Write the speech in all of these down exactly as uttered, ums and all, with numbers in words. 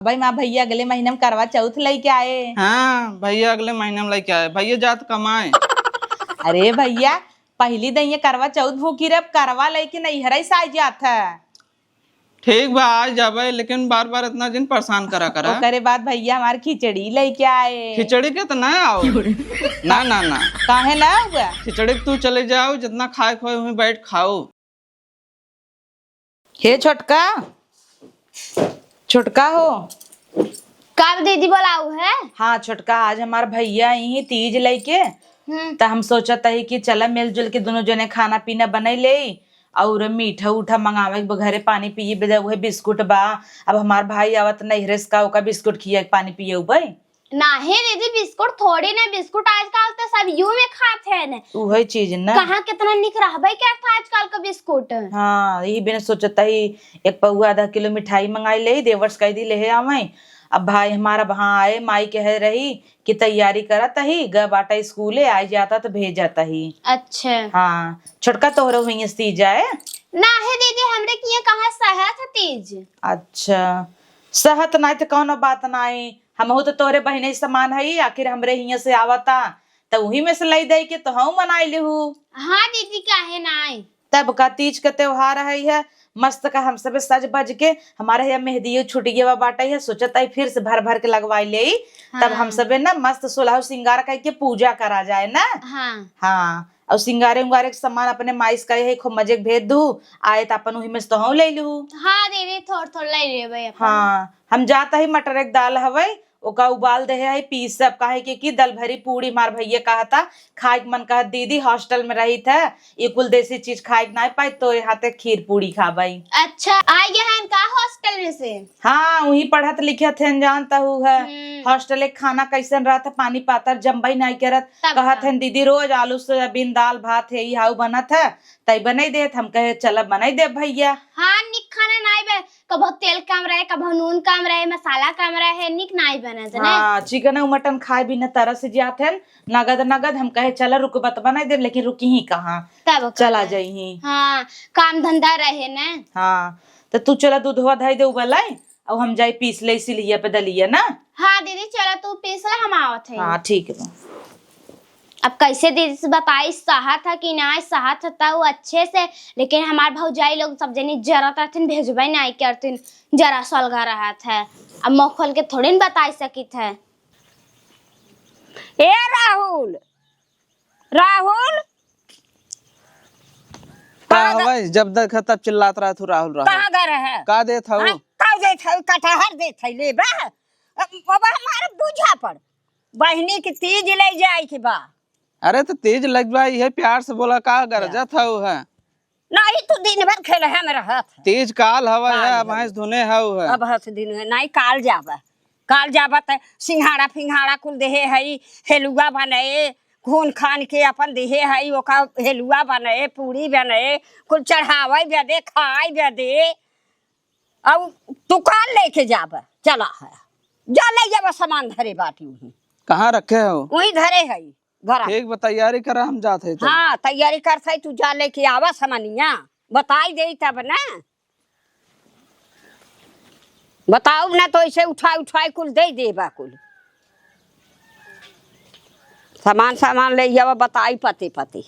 भाई, माँ भैया अगले महीना में करवा चौथ लइके आए। हाँ, भैया अगले महीना में लइके आए। भैया जात कमाए। अरे भैया, पहली दइया करवा चौथ भूखी रहे, अब करवा लइके नैहरा ही साइ जात है। ठीक बा, आ जाबे, लेकिन बार बार इतना दिन परेशान करा करा। ओकरे बाद भैया हमार खिचड़ी लइके आए। खिचड़ी के तो ना आओ। ना, ना, ना। काहे ना आउबा? खिचड़ी के तू चले जाओ, जितना खाए के होए वहीं बैठ खाओ। हे छोटका, छोटका हो। का दीदी बोलाऊ है? हाँ छोटका, आज हमार भैया आई तीज लइके, हम्म। त हम सोचत हई कि चला मिलजुल के दुनो जने खाना पीना बनइ लेई, अउर मीठा उठा मंगावे के बा, घरे पानी पिए बदे उहे बिस्कुट बा। अब हमार भाई आवत नैहरे से, का ओका बिस्कुट खिया के पानी पियउबे? नाहीं दीदी, बिस्कुट थोड़ी ना, बिस्कुट आजकल तो सब यू में खात है ने। उहे चीज ना। कहाँ कितना निक रहबे करत आजकल का बिस्कुट। हाँ, यही बिन सोचत ही एक पौआ आधा किलो मिठाई मंगाई लेई, देवर से कह दी लेहे आवे। अब भाई हमारा वहाँ आए, माई कहे रही कि तैयारी करत ही, ग बाटा स्कूले, आइ जाता तो भेजत ही। अच्छा। हाँ, छोटका तोहरे हुइये से तीज आए? नाहीं दीदी, हमरे किया कहाँ सहत है तीज। अच्छा, सहत नाहीं तो कौनो बात नाहीं, हमहू तो तोहरे बहिने समान हई, आखिर हमरे हियाँ से आवता, त उही में से लई दई के तोहऊ मनाई लेहू। हाँ दीदी, काहे नाई? तब का, तीज के त्योहार है, है मस्त का, हम सबे सज बज के, हमारे यहाँ मेहंदियो छुटिए बा बाटे है, सोचत आई फिर से भर भर के लगवाई लेई, तब हम हाँ। सबे ना मस्त सोलह सिंगार करके पूजा करा जाए ना। हाँ। हाँ, और सिंगारे उंगारे के सामान अपने माई से कहे है, खूब मजे के भेज दू, आए त अपन उही में से तोहऊ ले लू। हाँ दीदी, थोड़ थोड़ ले लेबे अपन। हाँ, हम जात ही मटर के दाल हवे, ओका उबाल देहे है पीसब, काहे के कि दल भरी पूड़ी हमार भैया कहता, खाए के मन कहत, दीदी हॉस्टल में रहित है, ये कुल देसी चीज खाए के नाय पाई, तोरे हाथे खीर पूड़ी खाबई। अच्छा, आ गया है इनका हॉस्टल में से? हाँ, वही पढ़त लिखत हैं, जानता हूँ है। हम्म। हॉस्टल के खाना कैसन रहत है, पानी पातर जमबई नाय करत। तब कहत का? हैं, "दीदी रोज आलू सोयाबीन दाल भात है, ई हाउ बनत है, तई बनई देत।" हम कहे, "चला बनई देब भैया।" हाँ, निक खाना नाय बे, कबहुँ तेल कम रहे, कबहुँ नून कम रहे, मसाला कम रहे, निक नाई बनत, ने? हाँ, चिकन अउ मटन खाए बिना तरस जात हन, नगद नगद। हम कहे, "चला रुकबा त बनाई देब," लेकिन रुकी ही कहाँ, तब का चला है? जाई ही। हाँ, काम धंधा रहे ने। हाँ, त तू चला दूधवा धई दे उबलाई, अउ हम जाई पीस ले सिलिया पे दलिया ना। हाँ दीदी, चला तू पीस ले, हम आवत है। हाँ, ठीक बा। अब कैसे दीदी से बताई, सहत है कि नाय सहत है, त उ अच्छे से, लेकिन हमार भौजाई लोग सब जनी जरत रहथिन, भेजबे नाय करथिन, जरा सलगा रहत है। अब मुँह खोल के थोड़ी न बताई सकित है। ए राहुल, राहुल, का कहाँ ग-, हवै? जब देखा तब चिल्लात रहत हूँ, "राहुल, राहुल।" कहाँ गए रहे? का देत हऊ? हाँ, का देत हऊ? कटहर देत है, ले बा। अब, अब हमारे बूझा पड़। बहिनी के तीज ले जाए के बा। अरे त तीज लग बा, इहे प्यार से बोला, का गरजत हऊ है? नहीं, तू दिन भर खेलहे में रहत है। तीज काल हवा है, काल अब हवा। हंस धुने हऊ है। अब हंस दिन है, नहीं, काल जाबा। काल जाबा त सिंघाड़ा फिंघाड़ा कुल देहे हई, हेलुआ बने, घून खान के अपन देहे हई, ओका हेलुआ बने, पूड़ी बने, कुल चढ़ावे बदे, खाए बदे। अब तू काल लेके जाबा, चला है। जा ले जाबा सामान धरे बाटी उही। कहाँ रखे हो? उही धरे हई। घरा। ठीक बा, तैयारी करा, हम जात हई तब। हाँ, तैयारी करत हई, तू जा लेके आवा सामानिया, बताई देई तब ना। बताऊ ना तो ऐसे उठाई उठाई कुल दे देबा कुल। सामान सामान ले आवा, बताई पते पते।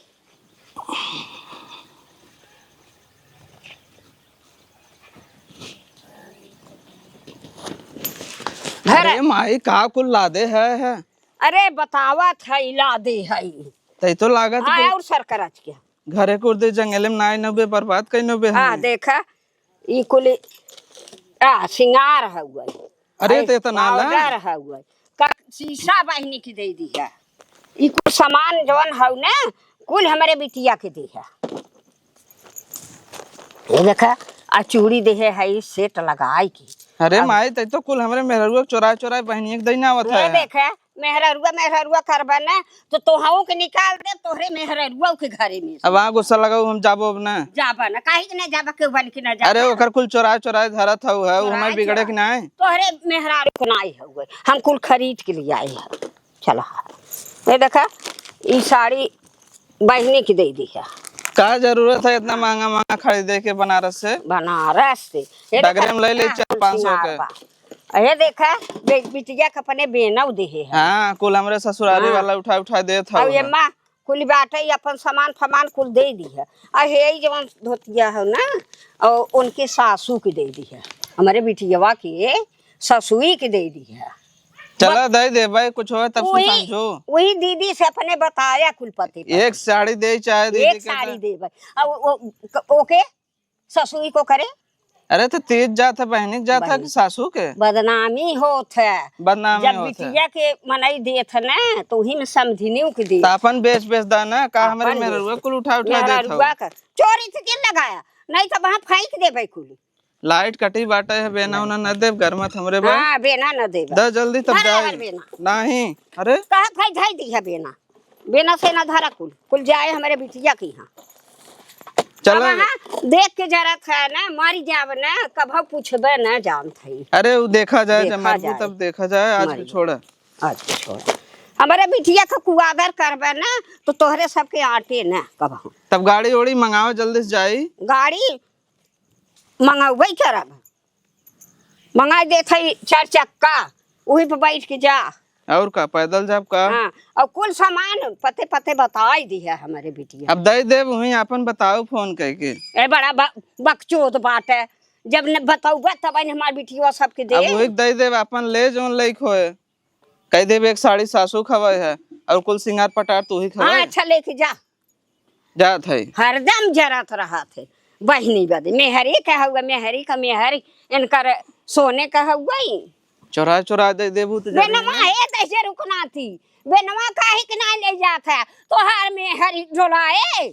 अरे माई, का कुल लादे है, है? अरे बतावत है, लादे है। तै तो लागत हाँ, कुल और सरकराज के। घरे कुर्दी जंगले में नाई नबे, बर्बाद कई नबे हाँ, है। देखा, ई कुल, आ, सिंगार हउए। अरे, आई ते इतना ला। पाउडर हउए। का शीशा बहिनी की दे दी है। ई कुल सामान जवन हउ ना, कुल हमरे बिटिया के दे है। ये देखा, आ चूड़ी देहे है, ई सेट लगाई की। अरे अब माई, तै तो कुल हमरे मेहरुआ के चोराए चोराए बहिनिया के दइना आवत ये है। देखे, मेहररुआ, मेहररुआ करबा ना, तो तोहऊ के निकाल दे, तोहरे मेहररुआ के घरे में से। अब आ गुस्सा लगाऊ, हम जाबो अब ना। जाबा ना, काहे के ना जाबा, केहू बन के ना जाबा। अरे, ओकर कुल चोराए चोराए धरत हऊ है, उ चोराए हमारे बिगड़े के चोराए। नाई। तोहरे मेहरारू के नाई हउए, हम कुल खरीद के लिए आए हैं। चला, ये देखा, ई साड़ी बहिनी के दे दी है। का जरूरत है इतना महंगा महंगा खरीदे के बनारस से? बनारस से। ये देखा, डगरे में ले ले चार पाँच सौ के। सिंगार बा। अहे देखा, बे-, बिटिया के अपने बेनव देहे है। हाँ, कुल हमरे ससुरारी हाँ। वाला उठा उठा देत हौ अब ये है। माँ कुल बाटे, अपन सामान फमान कुल दे दी है। आ हे जवन धोतिया है ना, और उनके सासू के दे दी है, हमरे बिटियवा के ससुई के दे दी है। चला बस दे दे भाई, कुछ होए तब से वही, समझो। वही दीदी से अपने बताया कुल पते पते। एक साड़ी दे चाहे दीदी एक के साड़ी का। दे भाई। अब वो, ओके ससुई को करे। अरे तो तीज जात है, बहनी के जात है बहनी। कि सासू के? बदनामी होत है। बदनामी जब होत है। बिटिया के मनई देत है ना, तो वही में समधिनियों के दे। तो अपन बेच बेच दा ना, का हमरे अपन बेच मेहरुआ दे। कुल उठा उठा देत हो। मेहरुआ का चोरी से के लगाया, नहीं तो वहाँ फेंक देबे कुल। लाइट कटी बाटे है, बेना उना न देब, घर मत हमरे बा। हाँ, बेना न देब। द जल्दी तब धर जाई। हमार बेना। नहीं, अरे। कहत है धई दी है बेना। बेना से ना धरा कुल, कुल जाए हमरे बिटिया के यहाँ। चलो। अब हाँ, देख के जरत है ना, मरी जाब ना, कभौ पूछबे ना जानत है। अरे, उ देखा जाए, जब देखा मरबू जाए। तब देखा जाए, आज मरी। के छोड़ा। आज के छोड़ा। हमरे बिटिया के कुआदर करबे ना, तो तोहरे सबके आटे ना कभौ। तब गाड़ी ओड़ी मंगाओ, जल्दी से जाई। गाड़ी मंगौबे करब, मंगाई देत हई चार चक्का, उही पे बैठ के जा। और का, पैदल जाब का? हाँ, और कुल सामान पते पते बताई दी है हमरे बिटिया। अब दे देब, वहीं आपन बताओ फोन करके। ए बड़ा ब-, बकचोद बाटे, जब न बतौबा तब न हमार बिटिया सबके दे। अब वही दे देब, आपन ले जौन लइक होए। कह देब एक साड़ी सासू खवाए है और कुल सिंगार पटार तू ही खवाए। हाँ, अच्छा लेके जा। जात है। हरदम जरत रहत है। बहिनी बदे। मेहरी का हउआ, मेहरी का मेहरी, इनकर सोने का हउआ ही। चोरा चोरा दे देबू तो जरूरी बेनवा नहीं। हे तैसे रुकनाती। बेनवा काहे के ना ले जात है? तोहार मेहरी डोलाए।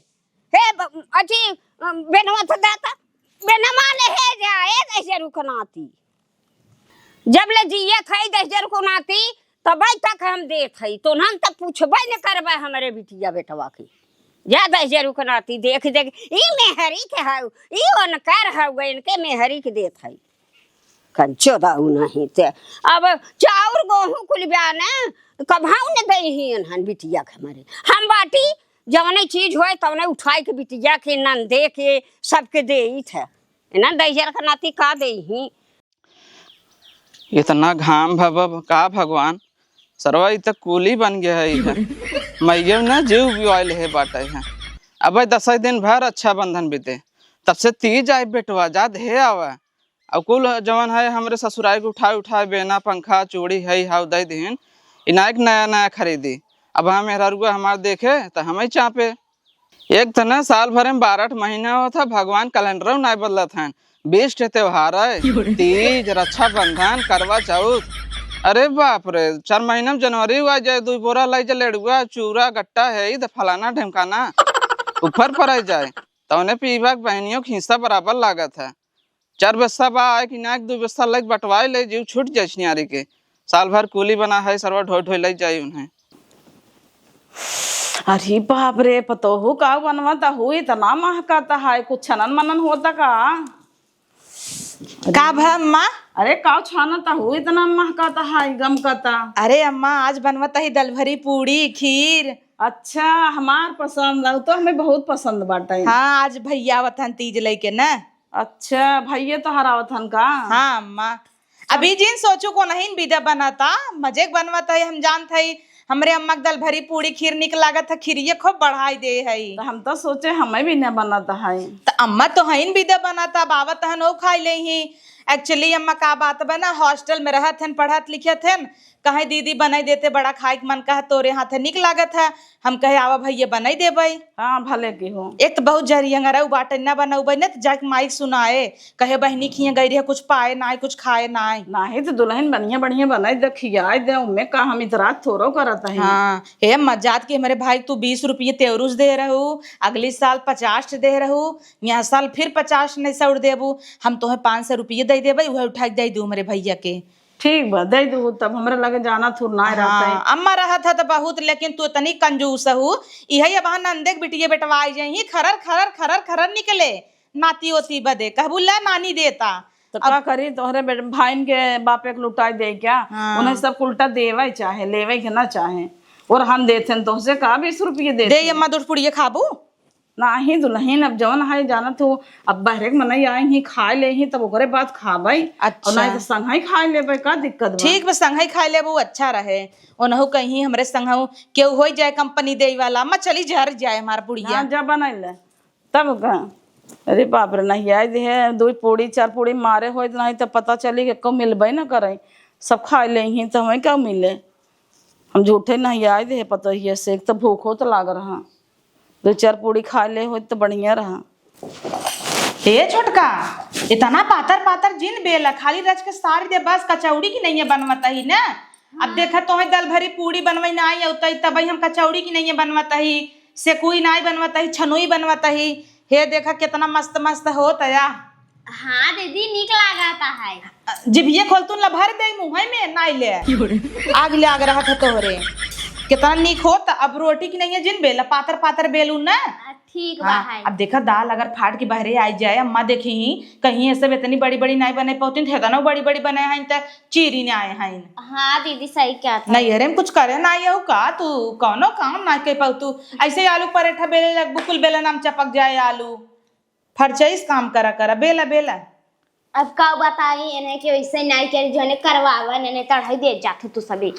हे ब-, अथी, अम, बेनवा तो दाता। बेनवा ले हे जाए तैसे रुकनाती। जब ले जियत हई दहिजर को नाती, तबै तक हम देत हई, तो हम तक पूछबै न करबै हमरे बिटिया बेटवा के। जा दहिजर को नाती, देख, देख, ई मेहरी के हउ, ई ओनकर हउ, इनके मेहरी के देत हई। कंचो दाऊ नहीं ते। अब चाउर गोहूँ कुल बा न, कबहू न दइही इन्हन बिटिया के हमरे। हम बाटी, जवने चीज होए, तवने उठाई के बिटिया के, नंदे के, सबके देइत है। इन्हन दहिजर के नाती का देइही? इतना घाम भव का भगवान, सरवा ई त कूली बन गया है इधर। मइये न जीव बिवाइल है बाटे है। अबे दसई दिन भर रक्षाबंधन बीते, तब से तीज आए बेटवा, जा दे आवे। अब कुल जवन है हमरे ससुराई के उठाए उठाए बेना, पंखा, चूड़ी है, हाउ दे दिहिन। इनायक नया नया खरीदी। अब हम मेहरारुआ हमार देखे त हमई चापे। एक त न साल भरे में बारह महीना होत है, भगवान कैलेंडरो नाय बदलत हैं। बीस ठे त्योहार है, तीज, रक्षाबंधन, करवा चौथ। अरे बाप रे, चार महीना में जनवरी हुआ जाए, दुई बोरा लाई जा लेड़ुआ, चूरा, गट्टा है, ई त फलाना ढेमकाना ऊपर पर आई जाए, तौने पीबा के बहनियों के हिस्सा बराबर लागत है। चार बस्सा बा, आए कि ना, एक दू बस्सा लग बंटवाए ले, जीव छूट जाए छिनारी के। साल भर कूली बना है, सरवा ढोई ढोई लग जाई उन्हें। अरे बाप रे, पतोहू का बनवत हू, इतना महकत है, कुछ छनन मनन होता का? का भा अम्मा? अरे का छानत हू, इतना महकत है, गमकत? अरे अम्मा, आज बनवत ही दलभरी पूड़ी, खीर। अच्छा, हमार पसंद है, तो हमें बहुत पसंद बाटे। हाँ, आज भैया आवत हन तीज लइके न। अच्छा, भैया तोहार आवत हन का? हाँ अम्मा। अभी जिन सोचू को नहीं बिदा बनाता, मजे के बनवत है, हम जानत है, हमरे अम्मा के दलभरी पूड़ी खीर निक लागत है, खीरिये खूब बढ़ाई दे है। तो हम तो सोचे हमें भी न बनत है। तो अम्मा तो हईन बिदा बनाता, अब आवत हन ओ खाई लेही। Actually अम्मा का बात बा ना, हॉस्टल में रहत हन, पढ़त लिखत हन, कहे दीदी बनाई देते, बड़ा खाए के मन कहा, तोरे हाथे निक लागत है। हम कहे आवा भैया बनाई देबै। हाँ, भले की हो। एक तो बहुत जरियंगरऊ बाटे, ना बनौबै ना तो जाके माई के सुनाए, कहे बहिनी खिए गई रहे, कुछ पाए नाय, कुछ खाए नाय। नाही तो दुल्हन बढ़िया बढ़िया बनाई दे, खियाए दे, उमे का हम इतराज थोड़ो करत हई। हाँ, हे अम्मा, जात के हमरे भाई के तू बीस रुपये तेवरुस दे रहू, अगली साल पचास दे रहू, यहाँ साल फिर पचास नहीं सौर देबू, हम तोहे पाँच सौ रुपये दे देबै, उहे उठा के दे दू हमरे भैया के। ठीक बा, दे दू, तब हमरा लगे जाना थुर ना रहता है। हाँ, अम्मा रहत है तो बहुत, लेकिन तू इतनी कंजूस हू, इहे अब हाँ नंदे के बिटिये बेटवा आई जाई, खरर, खरर, खरर, खरर निकले, नाती ओती बदे, कहबू ले नानी देता। तो अब का करी, तोहरे बेट-, भाइन के बापे के लुटाई दे क्या? हाँ। उन्हें सब उल्टा देवे चाहे, लेवे के ना चाहे, और हम देते हैं, तोहसे का बीस रुपये देते दे, हैं? अम्मा, दो पुड़िये खाबू? नाही दुलहिन, अब जौन है जानत हो, अब बहरे के मनई आए ही, खाए ले ही, तब ओकरे बाद खाबै। अच्छा। और नाही तो संगही खाए लेबै, का दिक्कत बा? ठीक बा, संगही खाए लेबू, अच्छा रहे। ओनहु कहीं हमरे संगहु केहू होइ जाए कंपनी देइ वाला, अम्मा चली जर जाए हमार बुढ़िया। ना, जा बनाई ले। तब का? अरे बाप रे, नहीं आए दे है, दो पूड़ी, चार पूड़ी मारे होइत, नहीं तो पता चली कि को मिलबै न करे। सब खाए ले ही, तो हमें का मिले? हम झूठे नहीं आए दे है, पता ही है से, एक तो भूखो तो लाग रहा। दो चार पूड़ी खा ले होइत तो बढ़िया रहा। ए छोटका, इतना पातर पातर जिन बेला, खाली रच के सारी दे, बस कचौड़ी की नहीं है बनवत ही ना। अब देखा तोहे दल भरी पूड़ी बनवई ना आई अउतई, तबई हम कचौड़ी की नहीं है बनवत ही, सेकुई नाई बनवत ही, छनुई बनवत ही। हे देखा कितना मस्त मस्त होत या। हाँ दीदी, नीक लागत है। जिभिये खोलतुन ला भर दे मुँहे में, नाई ले। आग ले आग रहत है तोहरे। कितना नीक होत। अब रोटी की नहीं है जिन बेला, पातर पातर बेलू ना। आ, ठीक बा हाँ, है। अब देखा दाल अगर फाट के बहरे आई जाए, अम्मा देखी ही, कहीं ऐसे इतनी बड़ी बड़ी नाई बने पौतिन, थे इतना बड़ी बड़ी बने हैं त चीरी ने आए हैं। हाँ दीदी, सही कहत है। नहीं, अरे हम कुछ करे ना आऊ का, तू कौनो काम ना कर पाऊ तू। ऐसे ही आलू पराठा बेले लगबू, कुल बेला नाम चपक जाए आलू। फरचैस काम करा करा, बेला बेला। अब का बताई इन्हें कि वैसे नाई के जौने करवावा, इन्हें तढ़ाई दे जात हो तू सभी।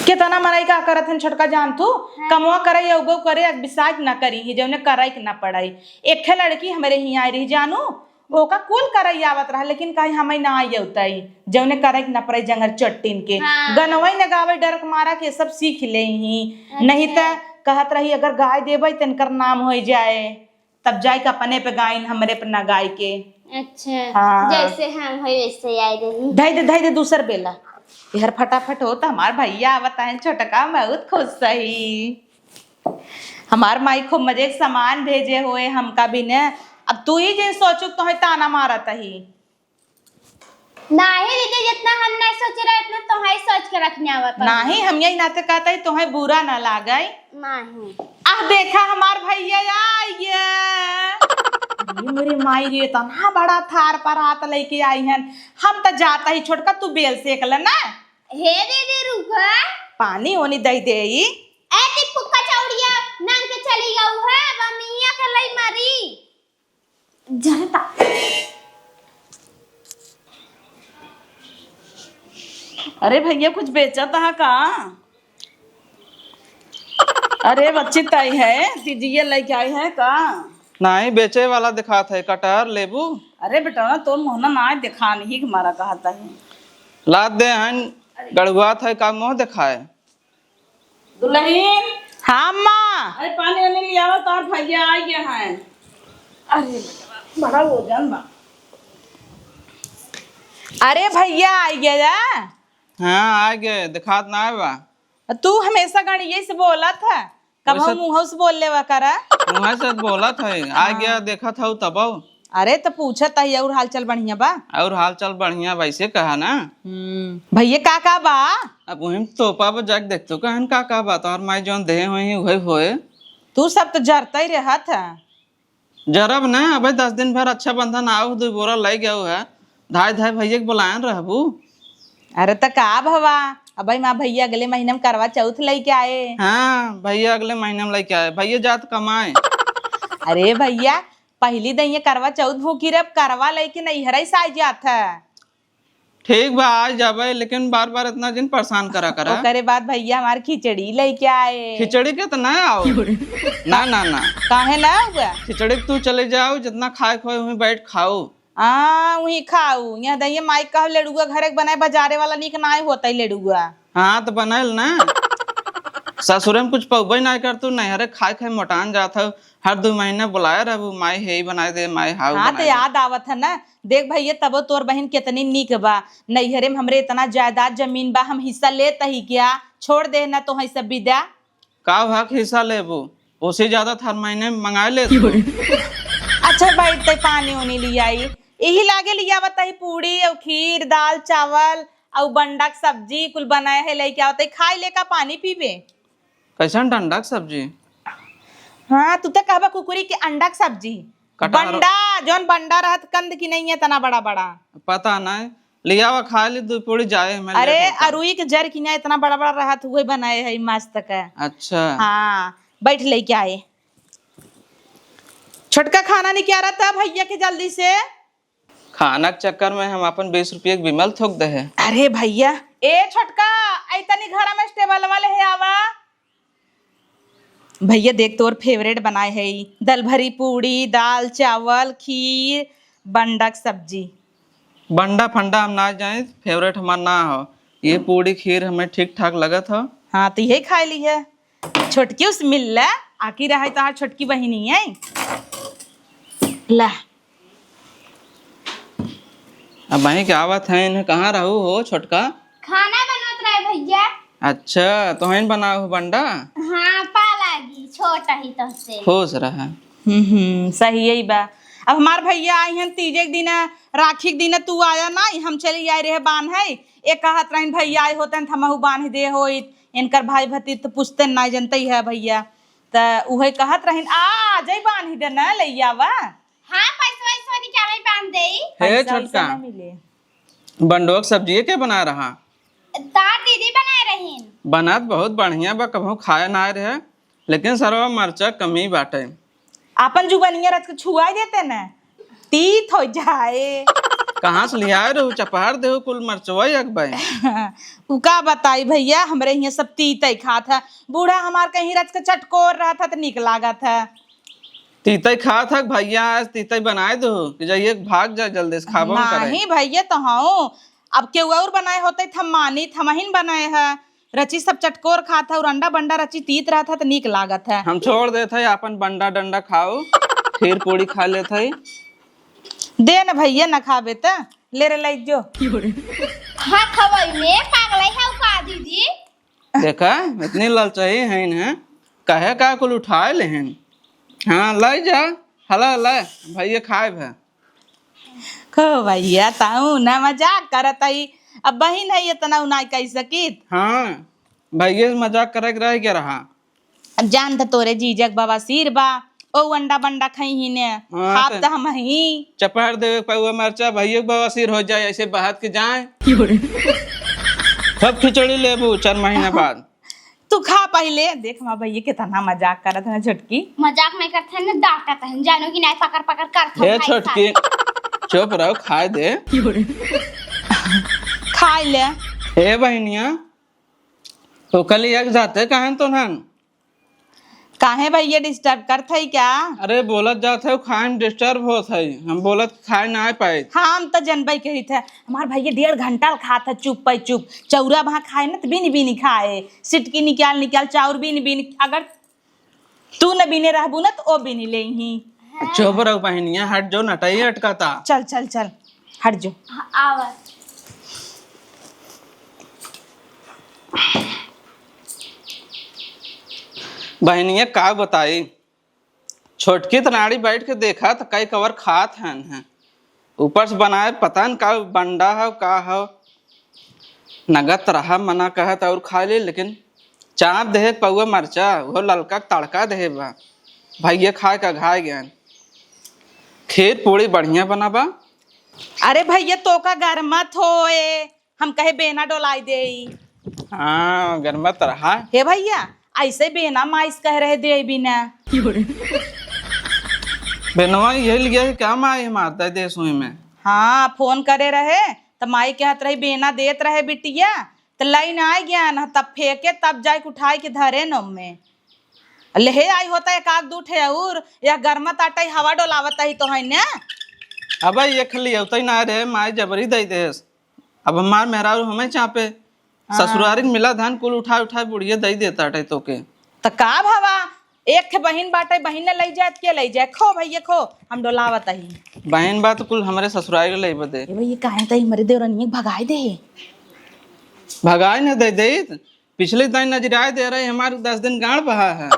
केतना मनई का करत हन छोटका जान तू, हाँ। कमवा करे या उगव करे, अब बिसाज ना करी ही, जौने करे के ना पड़ाई। एक ठे लड़की हमरे हियाँ आई रही जानू, ओका कुल करे आवत रहा, लेकिन कहीं हमें ना आई उताई, जौने करे के ना पड़ाई जंगर चट्टिन के। हाँ। गनवई न गावे डर के मारा के सब सीख ले ही, अच्छा। नहीं त कहत रही अगर गाय देबै त इनकर नाम हो जाए। तब जाए के अपने पे गाइन, हमरे पे ना गाय के। अच्छा, हाँ। जैसे हम है वैसे आए रही। धई दे, धई दे दूसर बेला। यार फटाफट हो, तो हमार भैया आवत है छोटका, बहुत खुश सही। हमार माई खूब मजे के सामान भेजे होए हमका भी ने। अब तू ही जिन सोचू तो है ताना मारत ही। नाही दीदी, जितना हम नहीं सोचे रहे, उतना तोहई सोच के रखने आवत है। नाही, हम यही नाते कहते हैं, तोहई बुरा ना लागे। नाही। आह, देखा हमार भैया आ गया। अरे मेरे माई रे, इतना बड़ा थार पर हाथ लेके आई हन। हम तो जाता ही छोटका, तू बेल सेक ले ना। हे दीदी रुका। पानी ओनी दे दे ई। ए टिप्पू कचौड़िया, नाम के चली गऊ है, अब मियाँ के लई मारी। जनता। अरे भैया, कुछ बेचत हा का? अरे बच्ची, तई है, दीजिए, लेके आई है का? नाही, बेचे वाला दिखात है, कटहर, लेबू। अरे बेटा, तोर मुहना ना दिखान ही हमारा कहता है। लाद दे हन, गड़ुआत है का मुँह दिखाए? दुलहिन। हाँ, अम्मा। अरे, पानी वानी लियावा, तार भैया आ गया है। अरे, बेटवा, बड़ा वजन बा। अरे, भैया आ गया या? हाँ, आ गए, दिखात ना आए बा। तू हमेशा गणिये से बोलत है, कब वैसे हम मुँह से बोल लेवा करा? मुँह से बोलत है, आ हाँ। गया, देखत हऊ तब। अरे, त पूछत ही, और हालचाल बढ़िया बा? और हालचाल बढ़िया बा, ऐसे कहा ना। हम्म, भैया, का, का बा? अब वही तोपा पर जाके देख तो कहन का, का बा, तोहर माई जौन देहे होई, उहे होए। तू सब तो जरता ही रहत है। जरब ना, अबे दस दिन भर रक्षाबंधन आऊ, दू बोरा ले गया है, धाय धाय भैया के बुलायन रहबू। अरे, त का भवा, अबे माँ भैया अगले महीना में करवा चौथ लेके आए। हाँ, भैया अगले महीना में लेके आए, भैया जात कमाए। अरे भैया, पहली दइये करवा चौथ भूखी रहे, अब करवा लइके नैहरे से आ जात है। ठीक बा, आ जाबे, लेकिन बार-बार इतना जिन परेशान करा करा। ओकरे बाद भैया हमार खिचड़ी लइके आए। खिचड़ी के तो ना आओ। ना, ना, ना। काहे ना हुआ? खिचड़ी के तू चले जाओ, जितना खाए खोए वहीं बैठ खाओ। आ, वहीं खाऊ। यहाँ दइये माई कह लेड़ुआ घरे के बनाए, बाजारे वाला नीक नाय होता ही लेड़ुआ। हाँ, तो बनाइल ना। ससुरे में कुछ पौबे ना कर तू, नैहरे खाए खाए मोटान जात हऊ। हर दो महीने बुलाए रहबू, "माई हे ही बनाए दे, माई हाउ हाँ, बनाए तो दे।" याद आवत है ना। देख भैया, तबो तोर बहिन कितनी नीक बा। नैहरे में हमरे इतना जायदाद जमीन बा, हम हिस्सा लेत ही क्या? छोड़ दे ना तो है सब विद्या। का हक हिस्सा लेबू? ओसे ज्यादा त हर महीने मंगाए लेत हो। अच्छा भाई, ते पानी उनी लियाई। यही लागे लियावत ही पूड़ी और खीर, दाल, चावल और बंडा के सब्जी कुल बनाए है, लेके आवत ही। खाई ले का पानी पीबे? कैसन डंडा के सब्जी? हाँ, तू तो कहबा कुकुरी के अंडा के सब्जी। कटहर। बंडा, जौन बंडा रहत कंद की नहीं है, इतना बड़ा बड़ा। पता नहीं, लियावा खा ली, दो पूड़ी जाए, मैं अरे, लेट होता। अरुई के जर की ना इतना बड़ा बड़ा रहत, उहे बनाए है मस्त का। अच्छा। हाँ, बैठ लेके आए। छोटका, खाना निकारा त भइया के जल्दी से। खाना के चक्कर में हम अपन बीस रुपया के बिमल थूक देहे। अरे भइया, ए छोटका, ऐ तनी घर में टेबल वाले है आवा। भइया देख, तोर favourite बनाए है ई, दल भरी पूड़ी, दाल चावल, खीर, बंडा के सब्जी। बंडा फंडा हम ना जाए, favourite हमार ना हो। ये पूड़ी खीर हमें ठीक ठाक लगत हो। हाँ, तो यही खाए ली है। छोटकी उस मिल ले, आकी रहे तो छोटकी बहिनी है। ला। अब वहीं के आवत है, इन्हें कहाँ रहू हो छोटका? खाना बनत रहे भइया। अच्छा, तोहइन बनाओ हो बंडा? हाँ, पा लागी, छोट ही तो से। खुश रहा। हम्म, हम्म, सही यही बा। अब हमार भइया आई हैं तीजे के दिन, राखी के दिन तू आया नाई, हम चली आए रहे बान्हे। ए कहत रहिन भइया आए होतन त हमहू बान्ह दे होइत, इनकर भाई भतीज त पूछते नाई जनते ही है भइया। त उहे कहत रहिन, आ, आ जाई बान्ह दे न, लइया बा। हाँ, पैसवा वैसवा निकाले बांध देई। हे पैसा वैसा छोटका, ना मिले। बंडवा के सब्जी के बना रहा? तार दीदी बनाए रहीन। बनत बहुत बढ़िया बा, कबहू खाए ना आए रहे, लेकिन सरवा मरचा कमी बाटे। आपन जुबनिया रच के छुआई देते न, तीत हो जाए। कहाँ से लियाए रहू, चपहर देहू कुल मरचवा एक बाई। उ का बताई भइया, हमरे हियाँ सब तीतई खात है। बूढ़ा हमार कहीं रच के चटकोर रहत है त नीक लागत है। तीतई खात हक भइया, आज तीतई बनाए दो कि जाइए भाग जा जल्दी से, खाबो न करे। नाही भइया, तो हूँ अब केहू और बनाए होते त हम मानित, हमहिन बनाए है। रची सब चटकोर खात है और अंडा बंडा रची तीत रहत है त नीक लागत है। हम छोड़ देत है, आपन बंडा डंडा खाओ, खीर पूड़ी खा लेत है। दे न भइया, न खाबे त ले रे, लई जो। हाँ, खवई में पागल है का दीदी? देखा, इतनी ललचाई है इन्हें, कहे का कुल उठाए लेहन। हाँ, लाई जा, हला ला, भइया खाए भे। खो भइया, ताऊ ना मजाक करत हई, अब बहिन है इतना उ ना कह सकित। हाँ, भइया से मजाक करे के रह गया रहा। अब जान त तोरे जीजक बवासीर बा, ओ अंडा बंडा खइही ने, हाँ, खाब त त हम ही। चपहर देवे पौवा मरचा, भइया के बवासीर हो जाए, ऐसे बहत के जाए। क्यों रे? सब खिचड़ी लेबू चार महीना बाद। तू खा पहिले, देख हमार भइया कितना मजाक करत है ना छोटकी। मजाक नहीं करत है ना, डांटत है, जानो कि नहीं, पकड़ पकड़ करत है हे भाई छोटकी, साहब। चुप रहो, खाए दे। क्यों रे? खाए ले। हे बहिनिया, तो कल एक जाते कहें तो नन? काहे भइया, disturb करत है क्या? अरे बोलत जात है, खाए में disturb होत है, हम बोलत खाए ना पाए। हाँ, हम तो जनबई कहित है, हमार भइया डेढ़ घंटा ल खात है चुप पे चुप, चौरा वहाँ खाए न त बीनी बीनी खाए, सिटकी निकाल निकाल चाउर बीनी बीनी, अगर तू न बीने रहबू न त ओ बीनी लेही। चुप रहो बहिनिया, हट जो, नटाई अटकाता। चल चल चल, हट जो। हाँ, आवा। बहिनिया का बताई, छोटकी त नाड़ी बैठ के देखा त कई कवर खात हन हैं। ऊपर से बनाए पता न का बंडा हो का हो, नगत रहा मना कहत और खा ले, लेकिन चाप देहे पौवा मरचा, वो ललका के तड़का देहे बा। भइया खाए का घाय गयन। खीर पूड़ी बढ़िया बना बा। अरे भइया, तोका गरमत होए, हम कहे बेना डोलाई देई। हाँ, गरमत रहा। हे भइया, ऐसे बेना माइस कह रहे देई बिना। बेनवा यही लिया है क्या माई मारता है देश में? हाँ, फोन करे रहे त माई कहत रही बेना देत रहे बिटिया, त लाइन आ गया न, तब फेंके, तब जाए के उठाए के धरे न में। लेहे आई होता एक आध दू ठे और, या गरमत आटा ही हवा डोलावत ही तो है ने। अबे ये खाली अवतई ना रे, माई जबरी दई देस। अब हमार मेहरारू हमें चापे। हाँ। ससुरारी के मिला धान कुल उठा उठा बुढ़िया दई देता टे तोके। त का भवा, एक ठे बहिन बाटे, बहिन ने लई जात के लई जाए, खो भइया खो, हम डोलावत ही। बहिन बात कुल हमरे ससुरारी के लई बदे। ए भइया, काहे तई हमरे देवरनिया के भगाए दे। भगाए न दे देत, पिछले दाई नजराए दे रहे, हमार दस दिन गाड़ बहा है।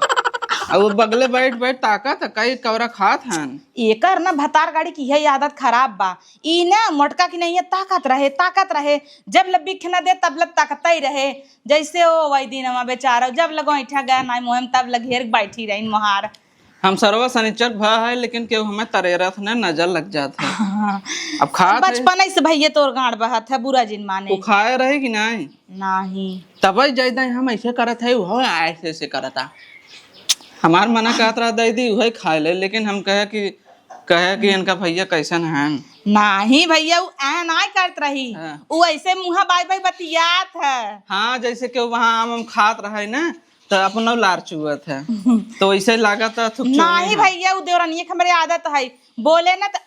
अब वो बगले बैठ बैठ ताकत है, कई कवरा खात हन। एकर ना भतार गाड़ी की यही आदत खराब बा। ई ना मोटका की नहीं है, ताकत रहे, ताकत रहे। जब ले बिख न दे, तब ले ताकत ही रहे। जैसे ओ वही दिन हमा बेचारा, जब ले गोइठा गया ना मुँह में, तब ले घेर के बैठी रही मोहार। हम सरवा सनिचर भा है, लेकिन केहू हमें तरेरत ने नजर लग जात है। हाँ। अब खात है। बचपन से भैया तोर गांड बहत है, बुरा जिन माने। वो खाए रहे कि नहीं? नहीं। तबई जाई दाई हम ऐसे करत है, वो ऐसे ऐसे करता। हमार मना कहत रहा दीदी, उहे खाए ले, लेकिन हम कहे कि, कहे कि इनका भैया कैसन हैं। नाही भैया, उ ऐ नाय करत रही। हाँ। उ ऐसे मुँहा बाय बाय बतियात है। हाँ, जैसे कि वहाँ आम, आम खात रहे ना, तो अपनो लार चुअत है। तो ऐसे लागत है, थुक चुअनी नाही है। भैया, उ देवरनिया के हमरे आदत है, बोले ना तो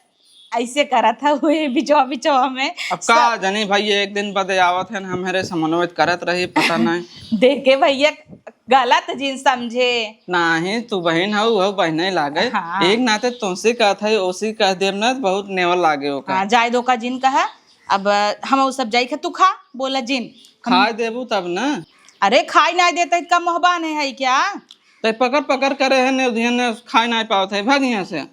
ऐसे करत है हुए बिचवा बिचवा में। अब का सब जानी भाई, एक दिन बदे आवत है, हमरे समन्वय करत रही, पता नहीं। देखे भैया, गलत जिन समझे। नाही, तू बहिन हऊ, हऊ बहिने लागे। हाँ। एक नाते तुमसे कहत है, ओसी कह देब ना, बहुत नेवल लागे ओका। हाँ, जाए दो का जिन कहा। अब हम उ सब जाई के तू खा, बोला जिन। हम खाए देबू तब ना। अरे, खाई नाई देत है, का मोहबान है, है क्या? ते पकड़ पकड़ करे है, ने उधियन ने खाए नाई पावत है, भाग यहाँ से।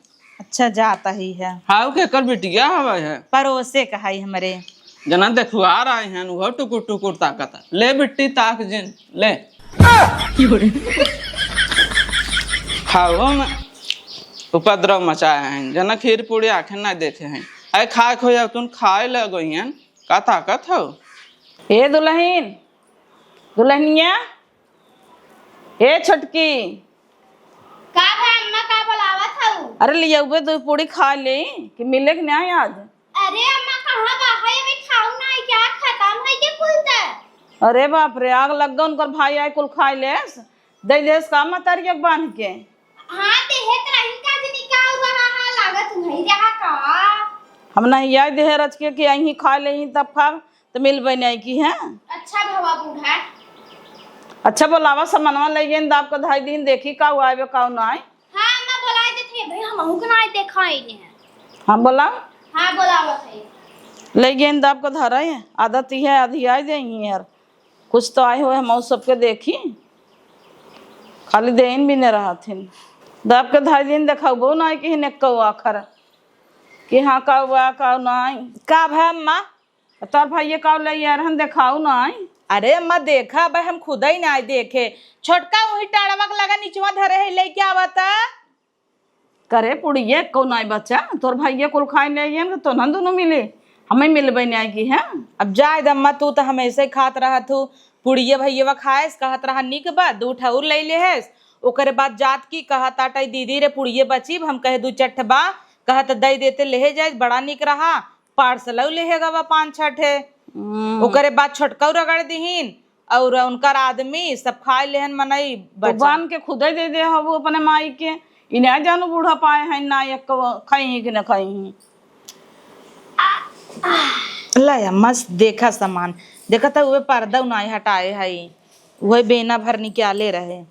अच्छा, जाता ही है। हाउ के कर बिटिया हवा है। परोसे कहाई हमरे। जना देखुआर आए हैं, उहो टुकुर टुकुर ताकत है। ले बिट्टी ताक जिन, ले। खाओ में उपद्रव मचाए हैं, जना खीर पूरी आँखें ना देखे हैं। अरे खाए खोया तुम खाए लगो हैं, का ताकत हो? ए दुलहिन, दुलहिनिया, ए छोटकी। का भा अम्मा, का बोलावत हऊ? अरे लियउबे दू पूड़ी खा ले, कि मिले कि नाहीं आज? अरे अम्मा, कहाँ बा? है अभी खाऊ नाहीं, क्या खतम है के कुल त? अरे बाप रे, आग लग गए, उनकर भाई आए कुल खाए लेस, दे देस का मतरिया के बांध के? हाँ, देहे त रही का जनी का हुआ, हाँ, हाँ, लागत नहीं रहा का? हम नहीं आई देहे रच के कि अहीं खा ले तब खाब। त मिलबे नहीं की है। अच्छा भवा बूढ़ा। अच्छा बोलावा, सामानवा ले गेन दाब के धाई दीन, देखी का आवे का नाई। हाँ, अम्मा बोलाए देते हैं भाई, हम अहू के नाई देखाई ने हैं। हाँ बोला। हाँ बोलावत है। ले गेन दाब के धरा है, आदत ही है, आधी आई देंगी यार। कुछ तो आए हुए हम सबके देखी, खाली देन भी नहीं रहत हिन। दाब के धाई दीन देखाबो नाई कि हिन एक्को आखर कि हाँ का हुआ का नाई। का भा अम्मा? तोर भइया का ले यार हम देखाऊ नाई। अरे अम्मा देखा, अब हम खुदइ नाई देखे। छोटका उही टाड़वा के लगा निचवा धरे है, लेके आवा त। करे पुड़िया को नाई बच्चा, तोर भइया कुल खाए ले आइयन, तो ना दोनों मिले, हमें मिलबे नाई की है। अब जाए द अम्मा, तू तो हमेशा ही खात रहत हू। पुड़िया भइया खाएस, कहत रहा निक बा, दू ठा और ले लेहेस। ओकरे बाद जात की कहत आटई दीदी रे पुड़िया बची, हम कहे दू चार ठे बा, कहत दे देते लेहे जाए, बड़ा निक रहा। पार्सलौ लेहे गवा पाँच छः ठे। हम्म। ओकरे बाद छोटकौ रगड़ दिहिन और उनकर आदमी सब खाए लेहन मनई तो बचा। बांध के खुदे दे दे हबू अपने माई के। ई ना जानू बूढ़ा पाए हैं ना एक खइहीं कि ना खइहीं। ला या मस्त देखा सामान। देखा त उहे पर्दा उनाई हटाए हई। उहे बेना भर निकाले रहे।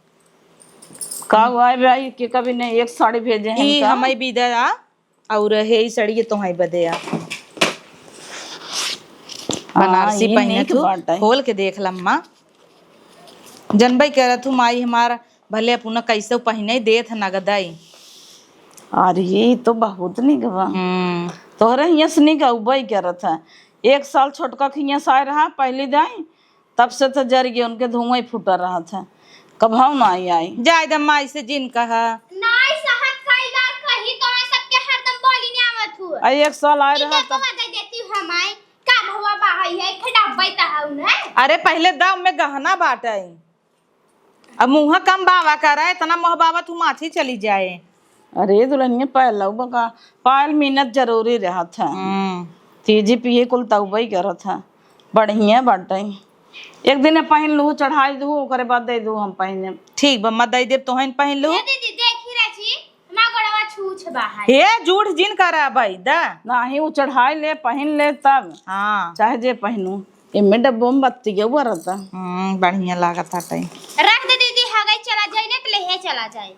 का हुआ है भाई कि कभी नहीं एक साड़ी भेजे हैं ई का? हमारी विदा और हे ई सड़िए तोहई बदे आ। हाँ, बनारसी ई पहनत नीक हूँ, बाटे। खोल के देख लम्मा। जनबई करत हूँ, माई हमार भले अपना कैसे पहने देत नगदई। अरे, ई तो बहुत नीक बा। हम्म। तोहरे हियाँ से नीक अउबई करत है। एक साल छोटका के हियाँ से आए रहा, पहली दाई, तब से तो जर गए, उनके धुआं ही फूटा रहत है, कभौ ना आई आई। जाए द माई से जिन कहा। नाई सहत कई बार कही तो मैं सबके हरदम बोली नहीं आवत हुआ। आ एक साल आए ई रहा देखो तब। दे देती हूँ हम आई। का भवा बाहई है, खडब्बई त हऊ न। अरे पहले दाम में गहना बाटे। अब मुँह कम बावा करे, इतना मोह बावा तू माछी चली जाए। अरे दुल्हनिया, पायल लउबा का? पायल मिनत जरूरी रहत है। हम्म। तीजी पिए कुल तउबई करत है। बढ़िया बाटे। एक दिन पहिन लू, चढ़ाई दू, ओकरे बाद दे दू हम पहिने। ठीक बा, अम्मा दे देब तोहन पहिन लू। ए दीदी, देखी रची, हमार गोड़वा छूछ बा है। हे, झूठ जिन करा भाई, दा। नाही, उ चढ़ाई ले, पहिन ले तब। हाँ। चाहे जे पहिनू। एमे डब्बो में बत्ती के उबरता। हम्म, बढ़िया लागत हटे। रख दे दीदी, हगई चला जाए ना, तो लेहे चला जाए।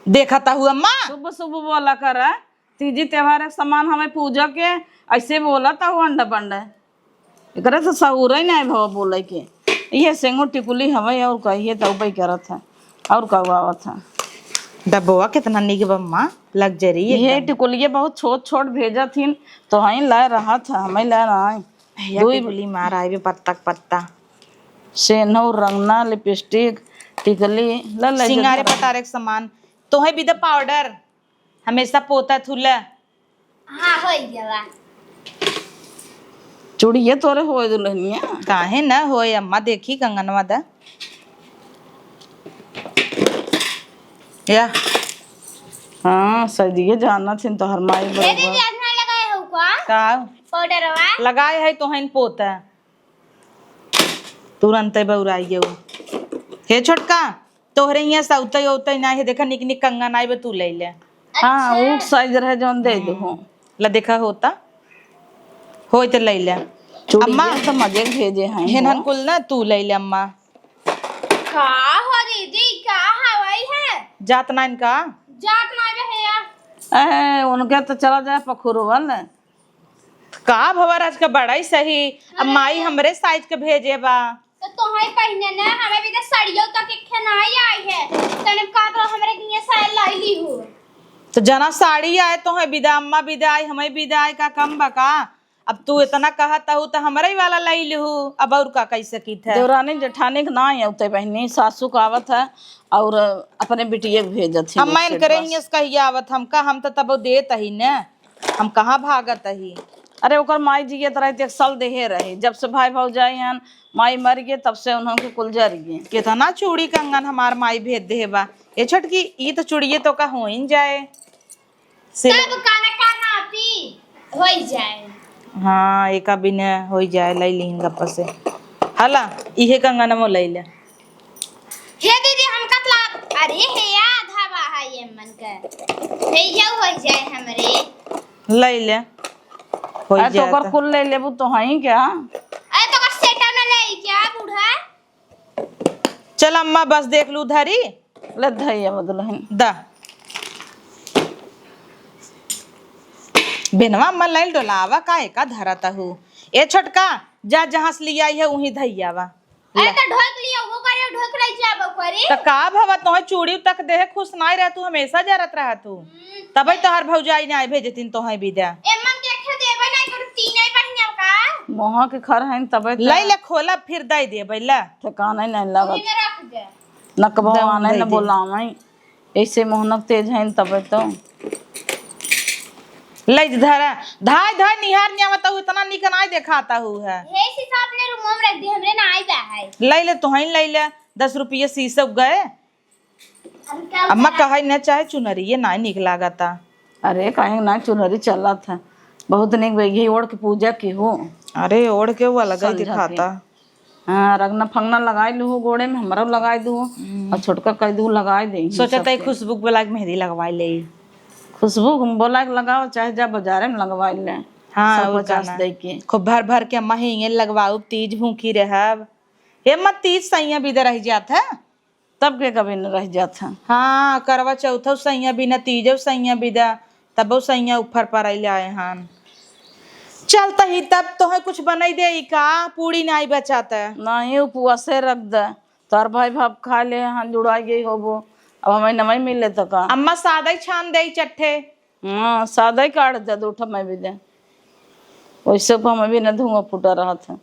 देखा ता हुआ अम्मा। शुभ शुभ बोला कर, तीजी त्योहार के सामान हमें पूजा के ऐसे बोला ता हुआ अंडा बंडा। एकरा से सहूरे नहीं भवा बोले के। ये सेंगो टिकुली हवे और कहिए तउबई करत है। और का आवत है? डब्बवा कितना निक बा अम्मा, luxury ये एकदम। टिकुलिए बहुत छोट छोट भेजत हिन, तो हई लाए रहत है, हमें लाए ना आई। भैया दुई टिकुली मार आए बे पत्ता के पत्ता। सेन्हू, रंगना, lipstick, टिकुली, ले, ले, सिंगारे जल्दी। पतारे के सामान, तोहे भी द powder, हमेशा पोता थुला। हाँ, होई गवा। चूड़िया तोरे होए दुल्हनिया। काहे न होए अम्मा, देखी कंगनवा दा। या। हाँ, सदिये जानत हिन तोहर माई ए बरोबर। दीदी, आज ना लगाए हो का? का? पाउडरवा? लगाए है तोहन पोता। तुरंते बौराई गयो। हे छोटका, तोहरे हियाँ सौतै औतै ना है, देखा निक निक कंगन आइबे तू ले ले। हाँ, अच्छा। ऊट साइज रहे जौन दे दो। हम्म। ला देखा होता, होई त ले ले। चूड़ी अम्मा, ये तो मजे भेजे हैं हेन हो। हन कुल ना तू ले ले अम्मा। का हो दीदी, का हवाई है? जात नाइन का? जात ना बे है यार। ए, उनके तो चला जाए पखुरवन। का भवा राज का बड़ा ही सही। अब अरे। माई हमरे साइज के भेजे बा। तो तोहई पहिने ना, हमें भी तो साड़ियों तक एक ठे नाई आई है। तने का तो हमरे लिए साया लाई ली हो। तो जना साड़ी आए तोहई बिदा, अम्मा बिदा आई, हमें बिदा आई, का कम बा का? अब तू इतना कहत हऊ तो हमरे ही वाला लाई लिहू। अब और का कह सकित है? देवरानी जेठानी के ना आवते बहिनी, सासू का आवत है और अपने बिटिया के भेजत ही अब मैं उससे इनकरे बस। ही कहिया आवत हमका, हम तो तब देत ही न। हम कहाँ भागत ही? अरे, ओकर माई जियत रही त एक साल देहे रही। जब से भाई भौजाई हन, माई मर गए, तब से उन्हों के कुल जर गए। कितना चूड़ी कंगन हमार माई भेज देहे बा। ए छोटकी, ई तो चूड़िए तो का होइन जाए। सिल- तब काला का नाती होई जाए। हाँ, एका बिना होई जाए, लई लिहिन गप्पा से। हला, इहे कंगनमो लई ले। हे दीदी, हमका तो लाग-, अरे हे याद हवा है ये मन का। हे यौ हो जाए हमरे। ले ले। हो अरे तो जाए ओकर तो। कुल ले लेबू तो हई क्या? अरे तो ओकर सेटा न ले क्या बूढ़ा? चल अम्मा, बस देख लू धरी। ले धैया बदलहिन। दा। बेनवा अम्मा लाइल डोलावा का एका धरत हू। ए छोटका, जा जहाँ से लिया आई है उहीं धैया बा। अरे ले। तो ढोक लिया, वो करे, ढोक रही जाबो करे। त का भवा, तोहे चूड़ी तक देहे खुश नाई रह, तू हमेशा जरत रह तू। हम्म। तबे तोहर भौजाई नाई भेजतिन तोहे बिदा। एमन के एक देबे नाई करू, तीन ही बहिनिया का? मोहा के खर हइन तबे त। लई ले खोला, फिर दई देबे ला। ठिकाना ही नहीं लागत। उही में रख दे। न कबो दम आने दे न दे। बोलावे। ऐसे मोहनक तेज हइन तबे तो। लई धरा, धाय धाय निहार नियावत हूँ, इतना निक नाई देखाता हूँ है। हे शीशा अपने रूमो में रख दे, हमरे ना आई बा है। लई ले, तोहई लई ले, दस रुपये शीशे गए। हम क्या अम्मा उतारा? कहई न चाहे चुनरिये नाई निक लागता। अरे काहे ना, चुनरी चलत है, बहुत निक बेगी ओढ़ के पूजा की हो। अरे ओढ़ के वो अलग ही संझा के। दिखाता। हाँ, रगना फंगना लगाई लूहू गोड़े में, हमरो लगाई दू। हम्म। और छोटका कह दू लगाई दे। सोचा तई खुशबू के बोला के मेहंदी लगवाई ले। खुशबू के बोला के लगाओ, चाहे जा बाजारे में लगवाई ले। हाँ, सौ पचास दे के। खूब भर भर के अम्मा हिंगे लगवाऊ, तीज भूखी रहब। हे अम्मा, तीज सैया बिदा रह जात है। तब के कभी न रह जात है। हाँ, करवा चौथौ सैया बिना, तीजौ सैया बिदा, तबौ सैया ऊपर पर आइले आए हन। चल तही तब तोहे कुछ बनाई दे का, पूड़ी नाई बचात है। नहीं, उपवासे रख दे। तोर भाई भाप खा ले, हाँ, जुड़ाई गई होबो। अब हमें नमई मिले तो का? अम्मा सादा ही छान दे चट्ठे। हाँ, सादा ही काट दे, दो ठो मैं भी दे। वैसे पर हमें भी न धुआं फूटा रहत है।